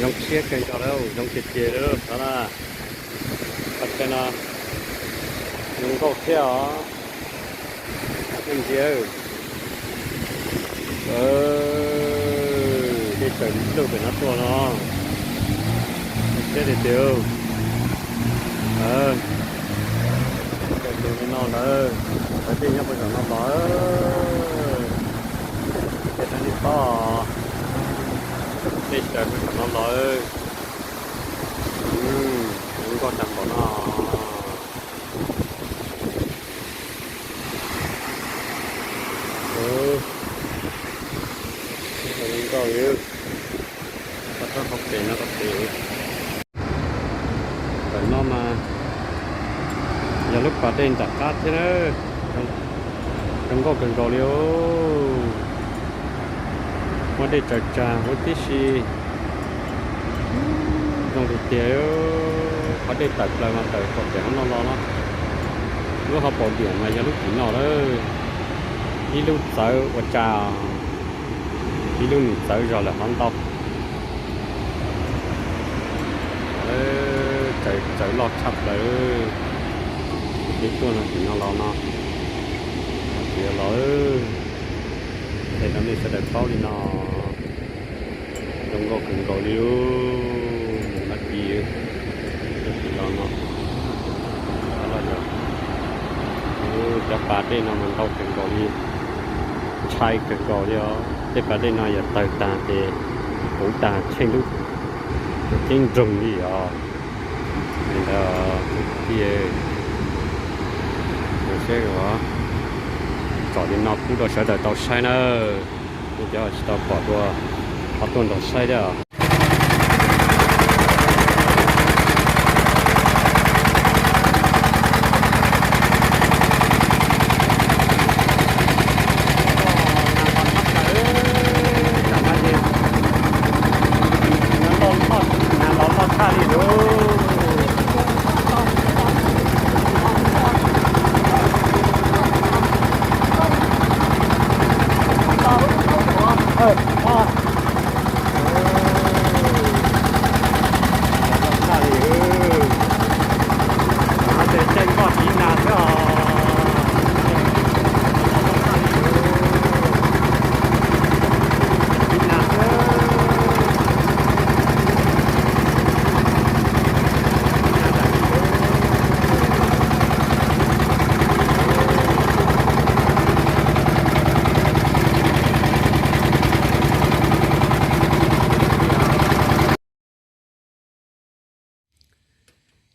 Zoo siab kawg nkaus li, zoo tiag tiag li xav na. Paj tsaig no zoo nkauj thiab os. Nej ntsia, dej tsaws lug pem no tuaj no, siab tiag tiag. Tsaws lug li no lawm, lawv dej nyob puag saum no los, ces nej paub, dej tsaws puag saum no los, zoo nkauj tag npaum no. Zoo nkauj li, txog rau hauv pem no rau pem. Ntawm no mas yog lub pas dej nram qab thiab na, zoo nkauj kawg nkaus li os. Muaj dej tsaws tsag huv tib si, zoo tiag tiag. Qhov dej tawm plaws mas tawm txog pem hauv no los no. Lub hauv paus diam mas yog lub tim no lawm. Ib lub txawv ua tsa, ib lub nws txawv zog lawm hov ntau. Txawv loj tshaj plaws. Peb tuaj no tim no los no, tim los, hais rau nej sawv daws paub li no. Zoo nkauj kawg nkaus li, mus dab tsi, tim los no. Cov pas dej no mas ntau kawg nkaus li, ntshai kawg nkaus li os. Tej pas dej no yog tawg tag ces puv tag tsheej lub ceeb nroog li os. Li ntawd, tsom li no pub rau sawv daws tau saib nawb. Nej cov tsis tau pom dua, ho tuaj nrog saib thiab.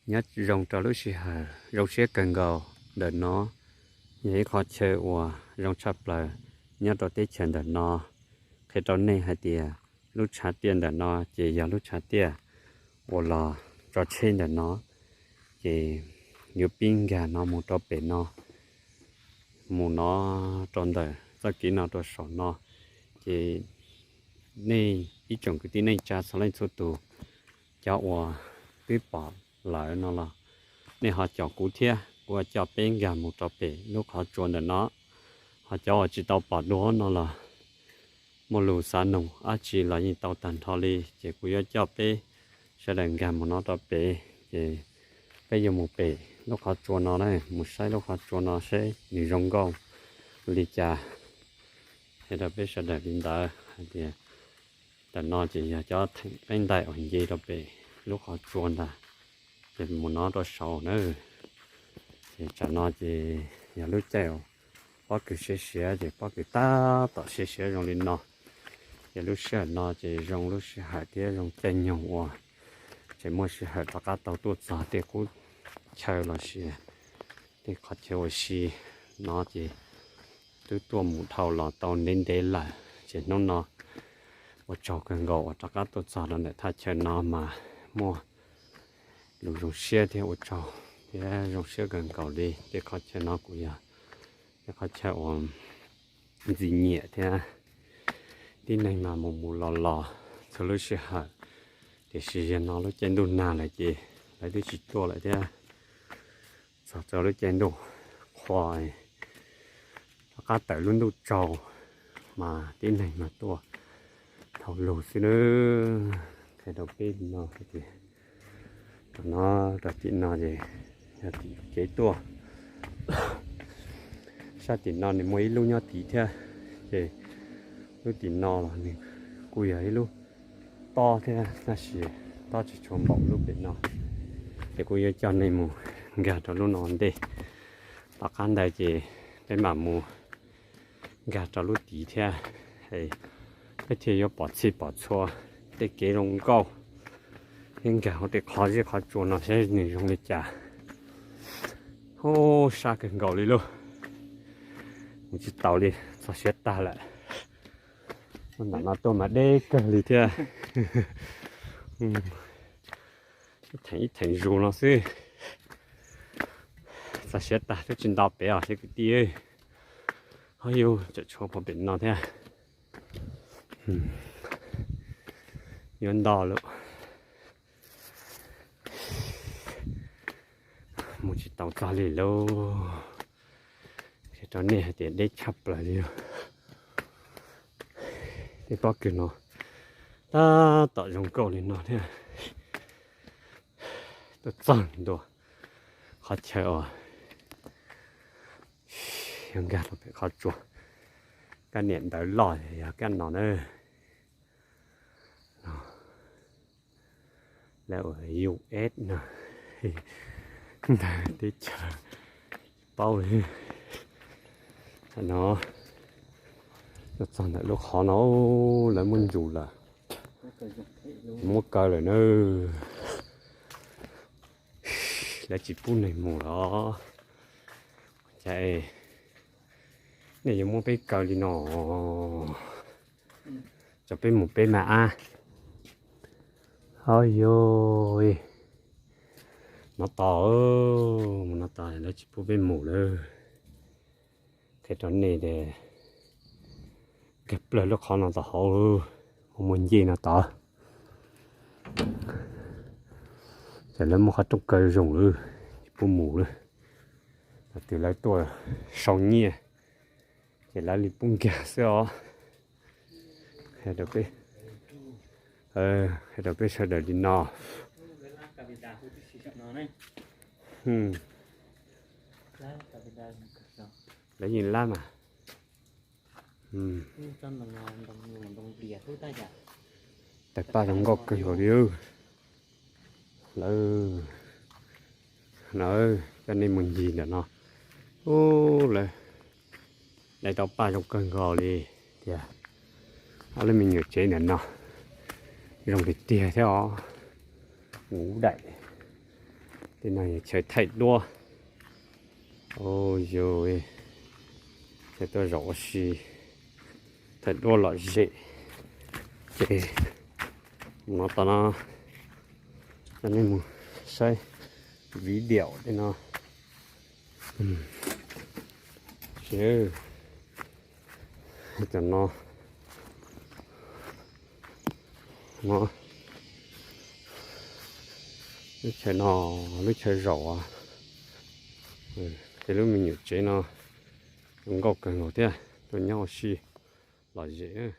Nyob zoo rau lub sij hawm zoo siab kawg nkaus ntawm no, yog ib qho chaw uas zoo tshaj plaws nyob rau teb chaws ntawm no. Qhia rau nej hais tias lub tshav tiaj ntawm no ces yog lub tshav tiaj uas los tso tsheb ntawm no, ces yuav pib nkag no mus rau pem no, mus no rau ntawm txoj kev no rau saum no. Ces nej ib tsoom kwv tij neej tsa txhua leej txhua tus, cov uas twb pom lawm no los nej ho caum kuv thiab, kuv coj peb nkag mus rau pem lub qhov tsua ntawm no. Ho cov uas tsis tau pom dua no los muaj lus xav noog dab tsi los yeej tau tag nrho li, ces kuv yuav coj peb sawv daws nkag mus no rau pem, ces peb yuav mus pem lub qhov tsua no na, mus saib lub qhov tsua no seb nws zoo nkauj li cas. Qhia rau peb sawv daws li ntawd hais tias ntawm no ces yog cov theem qeeb ntais uas nce rau pem lub qhov tsua ntag, ces mus no rau saud na. Ces tsam no ces yog lub caij pob kws siav siav ces pob kws tab tom siav siav zoo li no. Ces lub sij hawm no ces zoo lub sij hawm thiab zoo caij nyoog uas tseem muaj sij hawm rov qab tau tuaj txog tej qub chaw los sis tej qhov chaw ua si no ces twb tuaj mus dhau los tau ntev ntev lawm. Ces hnub no ua tsaug kawg nkaus uas rov qab tuaj txog rau ntawm thaj chaw no mas muaj lus zoo siab thiab ua tsaug thiab zoo siab kawg nkaus li. Tej qhov chaw no kuj yog tej qhov chaw uas ntxim nyiam thiab tib neeg mas mus mus los los txhua lub sij hawm. Tiam sis yog no lub caij ntuj nag lawm ces lawv twb tsis tuaj lawm thiab. Txog rau lub caij ntuj qhua rov qab tawm lub ntuj tsaus mas tib neeg mas tuaj dhau lug xwb nawb. Rau peb li no hais tias, no rau tim no ces yog tim kev tuaj. Sab tim no nws muaj ib lub nyob tid thiab, ces lub tim no los nws kuj yog ib lub tob thiab tab sis tob tsis tshua npaum lub pem no. Ces kuv yuav coj nej mus nkag rau lub no ntej. Tom qab ntawd ces peb mam mus nkag rau lub tid thiab, peb thiaj yuav pom txhij pom txhua tej kev zoo nkauj thiab nkag hauv tej qhov zeb qhov tsua no saib nws zoo li cas. Ub, sab kawg nkaus li lauj, mus tsis taus li, txog siav tag lawm. Ntawm no tuaj mas deb kawg li thiab. Ib theem ib theem zus no xwb, txog siav tag twb tsis nto pem os cov kwv tij. Ho yus tseem tshuav pem no thiab. Yuav nto lawm, mus tsis tau txog li lauj. Qhia rau nej hais tias deb tshaj plaws li. Tej pob kws no tab tom zoo nkauj li no thiab. Tuaj txog ntua qhov chaw uas yuav nkag rau pem qhov tsua, kab niam ntawv loj yog kab no na. Lawv ua U S no, ntawv teb chaws tsis paub li. No, tuaj txog ntawm lub qhov no lawv muab ncu lawm, muab kaw lawm na. Lawv tsis pub neeg mus los, cas nej yuav muab peb kaw li no? Tso peb mus peb mas ab. Au yos, no tos, mus no tos lawv tsis pub peb mus lawm. Qhia rau nej tias nkag plaws lub qhov no tom hauv, mus muag ncej no tod. Ces lawv muaj qhov rooj kaw zoo lawm, tsis pub mus lawm. Thaum twg lawv tuaj sau nyiaj ces lawv li pub nkag xwb os. Qhia rau peb, qhia rau peb sawv daws li no. Lawv yeej lab mas. Tawg paj zoo nkauj kawg nkaus li. Lawv, lawv coj nej mus ncig ntawm no. Ub, lawv, lawv tau paj zoo kawg nkaus li tiag. Ob lub me nyuam tsev ntawm no zoo tiag tiag thiab os. Ub daim, tej no yog chaw thaij duab. Yog chaw tuaj zaum ua si, thaij duab lom zem. Ces mus no tom no, coj nej mus saib video tej no. Tam no, no, lub chaw no, lub chaw zaum, ces lub me nyuam tsev no zoo nkauj kawg nkaus thiab, tuaj nyob ua si lom zem.